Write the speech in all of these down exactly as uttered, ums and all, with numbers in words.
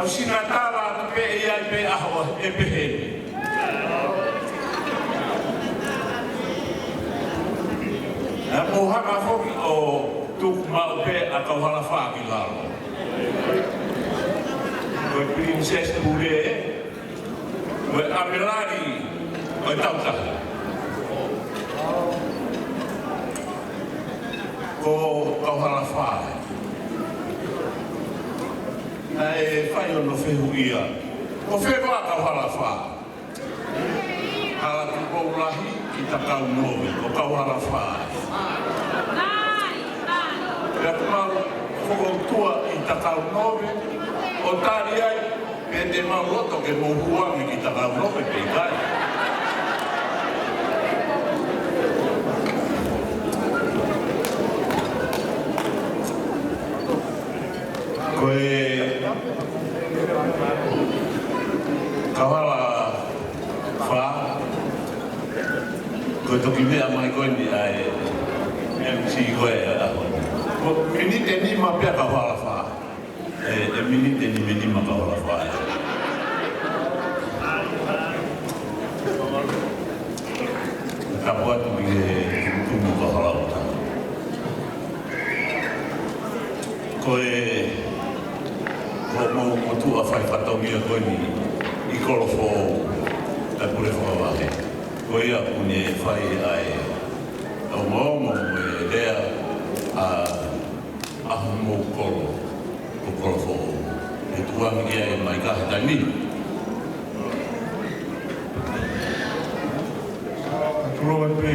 Sina tala atu pē ʻe ʻi ai pē ʻaho ʻe pehē ni. Naʻa mou hanga foki ʻo tuku maʻu pē ʻa Kauhalafā ki lalo. Ko e Princess Pule, ko e ʻAmelali ʻo e Tautahi. Ko Kauhalafā. Naʻe fai hono fehuʻia, ko fē koā Kauhalafā? Hala Tupou Lahi ʻi Takaunove, ko Kauhalafā. Pea ʻoku mau fokoutua ʻi Takaunove, ʻo tali ai, pe te mau loto ke mou hū ange ki Takaunove pe ʻikai. Ko e Kauhalafā, ko e toki meʻa mai ko eni ʻa e M C ko ē ʻaho ni. Ko e miniti ʻe nima pē ʻa Kauhalafā. ʻE, ʻe miniti ʻe nima, nima Kauhalafā. Tapu atu ki he tumu Kauhalafā. Ko e, ko hoʻomou motuʻa fai fatongia ko eni ʻi Kolofoʻou, ʻa e Pule Fakavahe. Ko ia ʻoku ne fai ʻa e ongoongo mo e lea ʻa, ʻa hoʻomou kolo, ko Kolofoʻou. ʻE tuku ange ki ai mai ka he taimi. Ka tulou atu pē,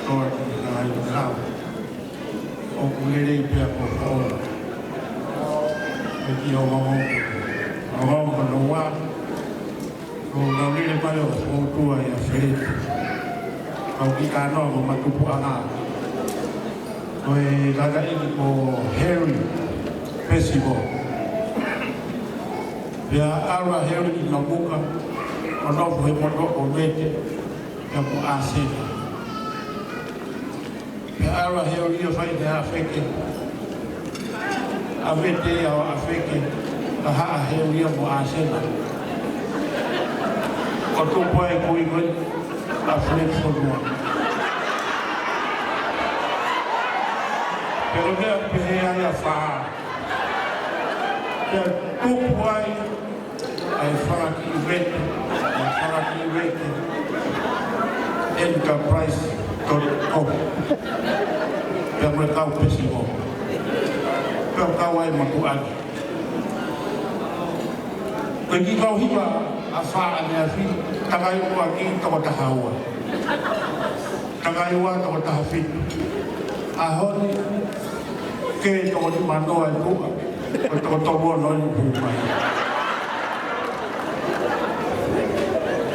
toa ki he kakai ʻo Kau. ʻOku lelei pē ʻa Kolofoʻou. ʻE ki o mamo, mamo ko noa. Ko e lele mai ʻo fokoutua ʻia Feleti. Kau ki Kanoa ko Matupuʻanga. Ko e kakai ko Harry Percival. Pea ʻalu ʻa Harry ki Namuka, ʻo nofo he motuʻa ko Vete, pea mo ʻAsena. Pea ʻalu ʻa Heulia fai ki ʻAfeke. ʻAfeke ia ʻo ʻAfeke, ka haʻa Heulia mo ʻAsena. ʻO tupu ai ko ē ko ē ʻa Feleti Fonua. Pea ko e meʻa pehē ai ʻa Fā. Pea tupu ai ʻa e fanga kiʻi Vete, ʻa e fanga kiʻi Vete, Enterprise dot com. Pea mo e kau Percival. Pea kau ai motuʻa ni. Ko e kiʻi kau hiva ʻa Fā ʻaneafi, takai ua ki toko taha ua. Takai ua toko taha fitu. ʻAho ni, ke toko nima noa e tuʻa, ko e toko tolu noa ni pū mai.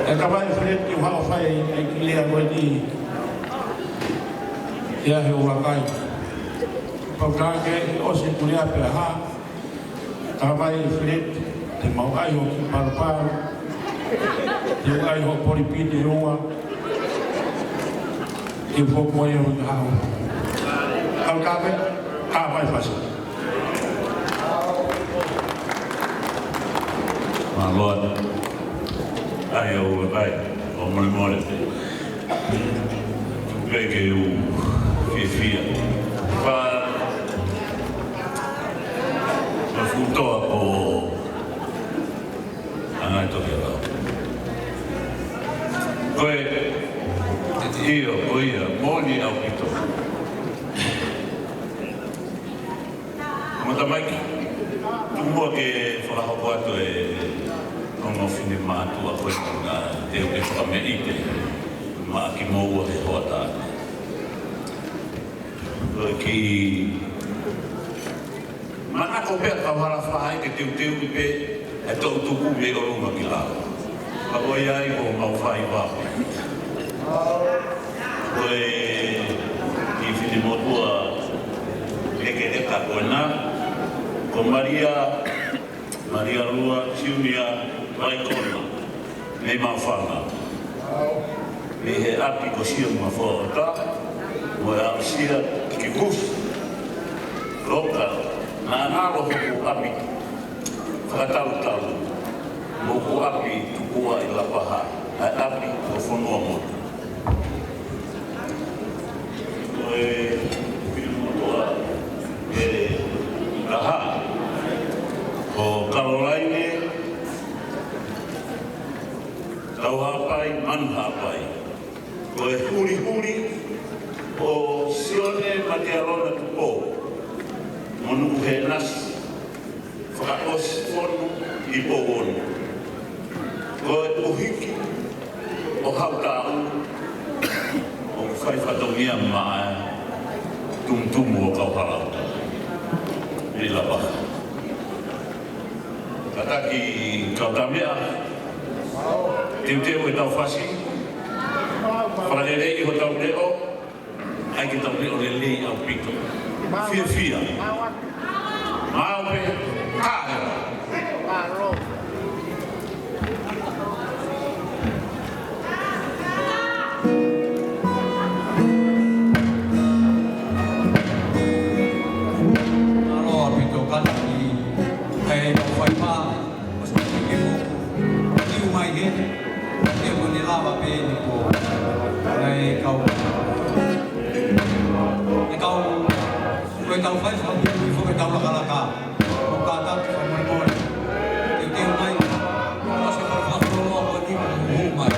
ʻE kavai Feleti ʻoku haʻu ʻo fai e kiʻi lea ko eni. ʻIa he ua kai. Pau tā ke ʻosi kulia pea hā. Kavai Feleti, te mau ʻai hoʻo kiʻi palupalu, te mau ʻai hoʻo polipine ʻe ua, te u foki mai au ki Hau. Kau kape, kavai fasi. Mālō atu. ʻAi ʻo ua kai, ʻo mole mole. Pea ke u fiefia. Pea, pea futoa ko ʻAngaitokelau. Ko e, ʻio, ko ia, moʻoni ʻaupito. Mo tamaiki, tuku muʻa ke fakahoko atu e ongo finemātuʻa ko ē naʻa teu ke fakameʻite maʻa kimoua he hoʻatā. Ko e kiʻi manako pē ʻa Kauhalafā ai ke teuteu pē e toʻu tuku mei ʻolunga ki lalo. Ka ko ia ai ko mau fai vā. Ko e kiʻi finemotuʻa lekeleka ko ena, ko Malia, Malia Lua Junior Vaikona, mei Maʻufanga. Mei he ʻapi ko Sia Mafoa Ota, mo e ʻapi Sia ki Vusi. Loka, naʻa ngalo hoku ʻapi. Fakatautau mo hoku ʻapi tupuʻa ʻi Lapaha, ʻa e ʻapi ʻo Fonuamotu. Ko e fili motuʻa ʻe taha ko Kalolaine Tauhaʻapai Manuhaʻapai. Ko e hulihuli ʻo Sione Matealona Tupou mo Nuʻuhenasi Fakaʻosifonu ʻi Pouonu. Ko e ʻuhiki ʻo Hautau ʻoku fai fatongia maʻa e tumutumu ʻo Kauhala ʻi Lapaha. Kātaki kau tamaiki, teuteu ʻetau fasi, fakaleleiʻi hotau leʻo, ʻai ke tau leʻo lelei ʻaupito. Fiefia. Maʻu pē, kae. Mālō ʻaupito kātaki, ʻa e tau fai pā, ʻo sio ki he moku. Kiu mai he, te mo ne lava pē ni ko. ʻA e kau. E kau, ko e kau fai, fai, fai, fai, kau lakalaka. ʻO kātaki fakamolemole. Teuteu mai. Ko se fakafuoloa ko ni mo hū mai.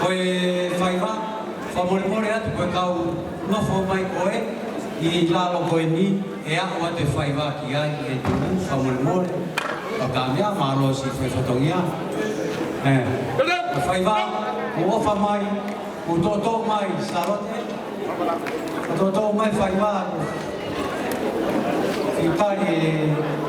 Ko e faiva, fakamolemole atu ko e kau nofo mai ko ē ʻi lalo ko eni, ʻe aʻu atu e faiva ki ai, ʻe tuku fakamolemole. Ka ka mea mālō siʻi fai fatongia. ʻE, ko e faiva, ʻoku ʻofa mai, ʻoku toʻotoʻo mai, Sālote. ʻOku toʻotoʻo mai faiva. Fitali e